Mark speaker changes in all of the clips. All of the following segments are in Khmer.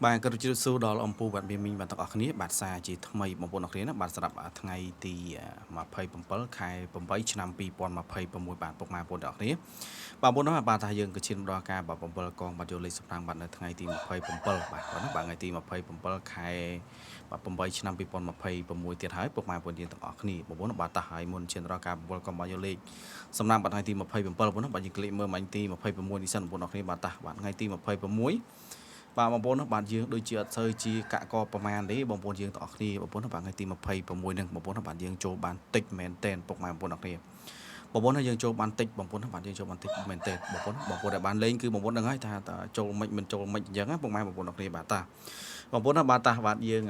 Speaker 1: បាទក៏ជម្រាបសួរដល់អំពូបាទមីមីងបាទទាំងអស់គ្នាបាទសារជាថ្មីបងប្អូនអរគ្នាណាបាទសម្រាប់ថ្ងៃទី27ខែ8ឆ្នាំ2026បាទពុកម៉ែបងប្អូនទាំងអស់គ្នាបាទមុននោះបាទថាយើងក៏ឈានដល់ការបាទ7កងបាទយកលេខសំណាងបាទនៅថ្ងៃទី27បាទគាត់ណាបាទថ្ងៃទី27ខែបាទ8ឆ្នាំ2026ទៀតហើយពុកម៉ែបងប្អូនយើងទាំងអស់គ្នាបងប្អូនបាទតោះហើយមុនឈានដល់ការ7កងបាទយកលេខសំណាងបាទថ្ងៃទី27បងប្អូនបាទយើងក្លិកមើលថ្ងៃទី26នេះសិនបងប្អូនអរគ្នាបាទតោះបាទថ្ងៃទី26បាទបងប្អូនបាទយើងដូចជាអត់សូវជាកាក់កបប្រមាណទេបងប្អូនយើងទាំងអស់គ្នាបងប្អូនបាទថ្ងៃទី26ហ្នឹងបងប្អូនបាទយើងចូលបានតិចមែនតែនពុកម៉ែបងប្អូនអរគ្នាបងប្អូនយើងចូលបានតិចបងប្អូនបាទយើងចូលបានតិចមែនតែនបងប្អូនបងប្អូនដែលបានលេងគឺបងប្អូនដឹងហើយថាចូលមិនមិនចូលមិនអញ្ចឹងណាពុកម៉ែបងប្អូនអរគ្នាបាទតាបងប្អូនបាទតាបាទយើង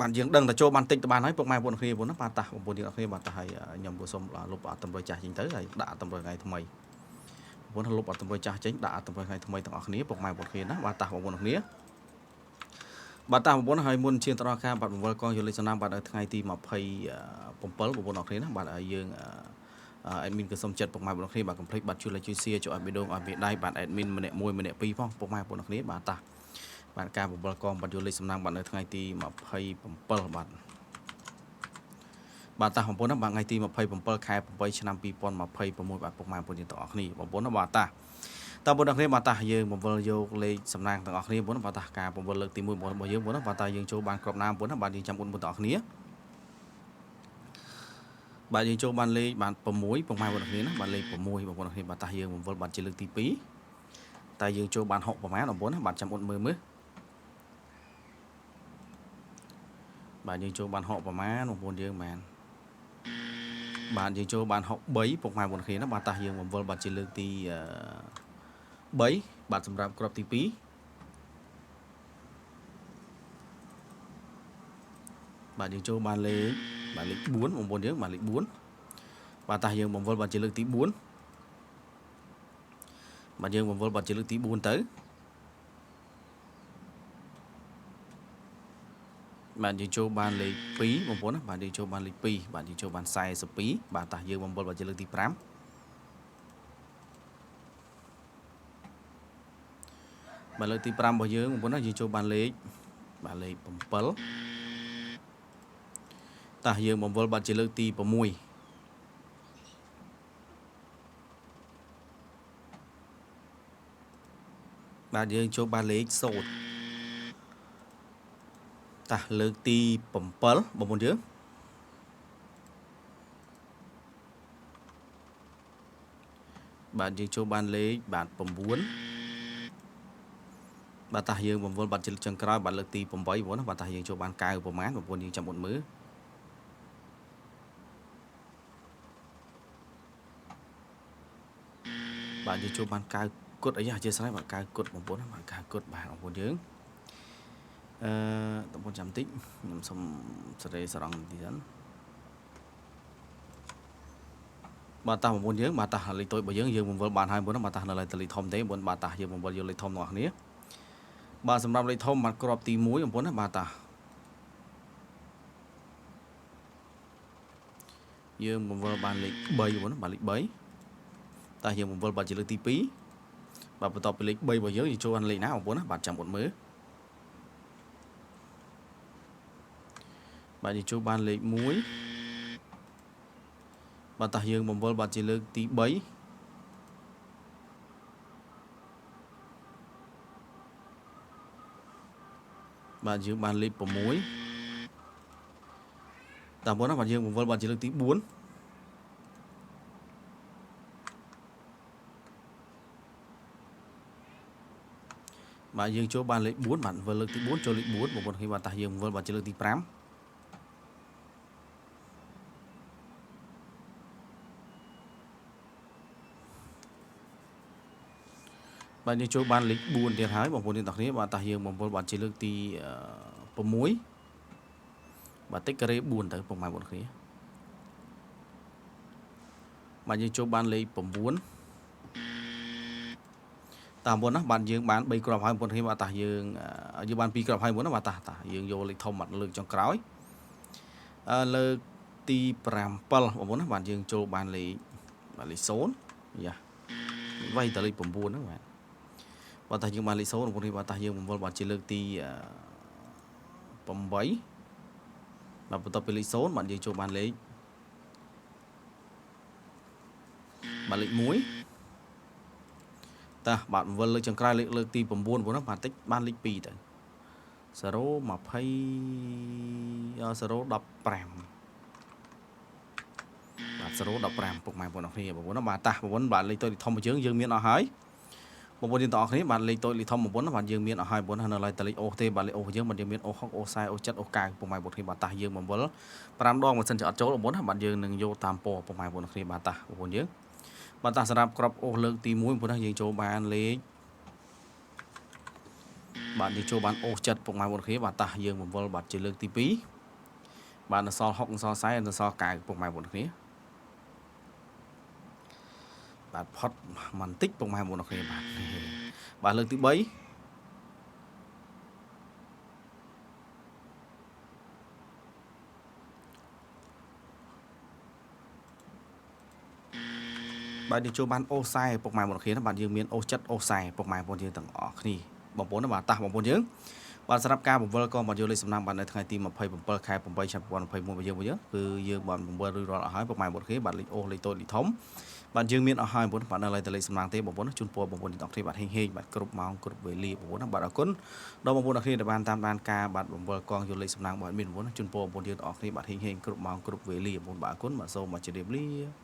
Speaker 1: បាទយើងដឹងតែចូលបានតិចទៅបានហើយពុកម៉ែបងប្អូនគ្នាបងប្អូនបាទតាបងប្អូនយើងអរគ្នាបាទតាហើយខ្ញុំក៏សូមលុបតម្រុយចាស់ចេញទៅហើយដាក់តម្រុយថ្ងៃថ្មីបងប្អូនលុបតម្រុយចាស់ចេញដាក់តម្រុយថ្ងៃថ្មីទាំងអស់គ្នាពុកម៉ែបងប្អូនគ្នាណាបាទតាបងប្អូនគ្នាបាទតាបងប្អូនហើយមុនឈានទៅដល់ការបាទបង្វិលកងយលិចសំណាមបាទនៅថ្ងៃទី27បងប្អូនអរគ្នាណាបាទហើយយើង admin ក៏សូមចិត្តពុកម៉ែបងប្អូនគ្នាបាទកុំភ្លេចបាទជួយ like ជួយ share ជួយឲ្យបេះដូងឲ្យមេដៃបាទ admin ម្នាក់មួយម្នាក់ពីរផងពុកម៉ែបងប្អូនគ្នាបាទតាបាទការបង្វិលកងបាទយលិចសំណាមបាទនៅថ្ងៃទី27បាទបាទតាបងប្អូនណាបាទថ្ងៃទី27ខែ8ឆ្នាំ2026បាទពុកម៉ែបងប្អូនយើងទាំងអស់គ្នាបងប្អូនណាបាទតាតើបងប្អូនគ្នាបាទតាយើងបង្វិលយកលេខសំណាងទាំងអស់គ្នាបងប្អូនបាទតាការបង្វិលលើកទី1របស់យើងបងប្អូនបាទតាយើងចូលបានគ្រាប់ណាបងប្អូនបាទយើងចាំបងប្អូនទាំងអស់គ្នាបាទយើងចូលបានលេខបាទ6ពុកម៉ែបងប្អូនគ្នាណាបាទលេខ6បងប្អូនគ្នាបាទតាយើងបង្វិលបាទជាលើកទី2តែយើងចូលបាន6ប្រហែលបងប្អូនណាបាទចាំអ៊ុនមើលមើលបាទយើងចូលបាន6ប្រហែលបងប្អូនយើងបាទបាទយើងចូលបាន63ពុកម៉ែបងប្អូនគ្នាណាបាទតាយើងបង្វិលបាទជាលើកទី3បាទសម្រាប់គ្រាប់ទី2បាទយើងចូលបានលេខបាទលេខ4បងប្អូនយើងបាទលេខ4បាទតាយើងបង្វិលបាទជាលើកទី4បាទយើងបង្វិលបាទជាលើកទី4ទៅបាទយើងចូលបានលេខ2បងប្អូនណាបាទយើងចូលបានលេខ2បាទយើងចូលបាន42បាទតាយើងបង្វិលបាទជាលើកទី5បាទលើកទី5របស់យើងបងប្អូនណាយើងចូលបានលេខបាទលេខ7តាយើងបង្វិលបាទជាលើកទី6បាទយើងចូលបានលេខ0តាលើកទី7បងប្អូនយើងបាទយើងចូលបានលេខបាទ9បាទតាយើងបង្វិលបាទជាលើកចុងក្រោយបាទលើកទី8បងប្អូនណាបាទតាយើងចូលបាន9ប្រមាណបងប្អូនយើងចាំអត់មើលបាទយើងចូលបាន9គុតអីអធិស្ឋានបាទ9គុតបងប្អូនណាបាទ9គុតបាទបងប្អូនយើងអឺបងប្អូនចាំតិចខ្ញុំសុំសេរីសរងតិចសិនបាទតាបងប្អូនយើងបាទតាលេខតូចរបស់យើងយើងបង្វិលបានហើយបងប្អូនបាទតានៅលេខធំទេបងប្អូនបាទតាយើងបង្វិលយកលេខធំទាំងអស់គ្នាបាទសម្រាប់លេខធំបាទគ្រាប់ទី1បងប្អូនណាបាទតាយើងបង្វិលបានលេខ3បងប្អូនបាទលេខ3តាយើងបង្វិលបាទជាលើកទី2បាទបន្ទាប់ពីលេខ3របស់យើងយើងចូលបានលេខណាបងប្អូនណាបាទចាំអត់មើលបាទយើងចូលបានលេខ1បាទតាយើងបង្វិលបាទជាលើកទី3បាទយើងបានលេខ6តាមបងណាបាទយើងបង្វិលបាទជាលើកទី4បាទយើងចូលបានលេខ4បាទវិលលើកទី4ចូលលេខ4បងប្អូនឃើញបាទតាយើងវិលបាទជាលើកទី5បាទយើងចូលបានលេខ4ទៀតហើយបងប្អូនទាំងគ្នាបាទតាយើងបង្វិលបាទជាលើកទី6បាទតិចការ៉េ4ទៅពុកម៉ែបងប្អូនគ្នាបាទយើងចូលបានលេខ9តាមបងណាបាទយើងបាន3គ្រាប់ហើយបងប្អូនគ្នាបាទតាយើងយើងបាន2គ្រាប់ហើយបងប្អូនណាបាទតាយើងយកលេខធំបាទលើកចុងក្រោយអឺលើកទី7បងប្អូនណាបាទយើងចូលបានលេខបាទលេខ0យ៉ាវាយតលេខ9ហ្នឹងបាទប បាទតោះយើងបានលេខ0បងប្អូនបាទតោះយើងបង្វិលបាទជាលើកទី8បាទបន្ទាប់ពីលេខ0បាទយើងចូលបានលេខបាទលេខ1តោះបាទបង្វិលលើកចុងក្រោយលើកទី9បងប្អូនបាទតិចបានលេខ2ទៅ0 20 0 15បាទ0 15ពុកម៉ែបងប្អូនគ្នាបងប្អូនបាទតាបងប្អូនបាទលេខតូចលេខធំរបស់យើងយើងមានអស់ហើយបងប្អូនយើងទាំងអស់គ្នាបាទលេខតូចលេខធំបងប្អូនបាទយើងមានអស់ហើយបងប្អូននៅឡើយតែលេខអូសទេបាទលេខអូសយើងបាទយើងមានអូស6អូស40អូ7អូ9ពុកម៉ែបងប្អូនគ្នាបាទតាយើងបង្វិល5ដងបើសិនជាអត់ចូលបងប្អូនបាទយើងនឹងយកតាមពណ៌ពុកម៉ែបងប្អូនគ្នាបាទតាបងប្អូនយើងបាទតាសម្រាប់ក្របអូសលើកទី1បងប្អូនយើងចូលបានលេខបាទយើងចូលបានអូស7ពុកម៉ែបងប្អូនគ្នាបាទតាយើងបង្វិលបាទជាលើកទី2បាទនៅសល់6នៅសល់40នៅសល់9ពុកម៉ែបងប្អូនគ្នាបាទផុតបន្តិចពុកម៉ែបងប្អូនគ្នាបាទបាទលើកទី3បាទយើងចូលបានអូសែពុកម៉ែបងប្អូនគ្នាបាទយើងមានអូស7អូសែពុកម៉ែបងប្អូនយើងទាំងអស់គ្នាបងប្អូនបាទតោះបងប្អូនយើងបាទសម្រាប់ការបង្វិលកងបាទយកលេខសំណាងបាទនៅថ្ងៃទី27ខែ8ឆ្នាំ2021របស់យើងវិញគឺយើងបានបង្វិលរួចរាល់អស់ហើយពុកម៉ែបងប្អូនគ្នាបាទលេខអូសលេខតូចលេខធំបាទយើងមានអស់ហើយបងប្អូនបាទនៅឡើយតែលេខសំណាងទេបងប្អូនជូនពរបងប្អូនទាំងអស់គ្នាបាទហេងហេងបាទគ្រប់ម៉ោងគ្រប់វេលាបងប្អូនបាទអរគុណដល់បងប្អូនទាំងគ្នាដែលបានតាមដានការបាទបង្វិលកងយកលេខសំណាងរបស់មានបងប្អូនជូនពរបងប្អូនយើងទាំងអស់គ្នាបាទហេងហេងគ្រប់ម៉ោងគ្រប់វេលាបងប្អូនបាទអរគុណបាទសូមជម្រាបលា។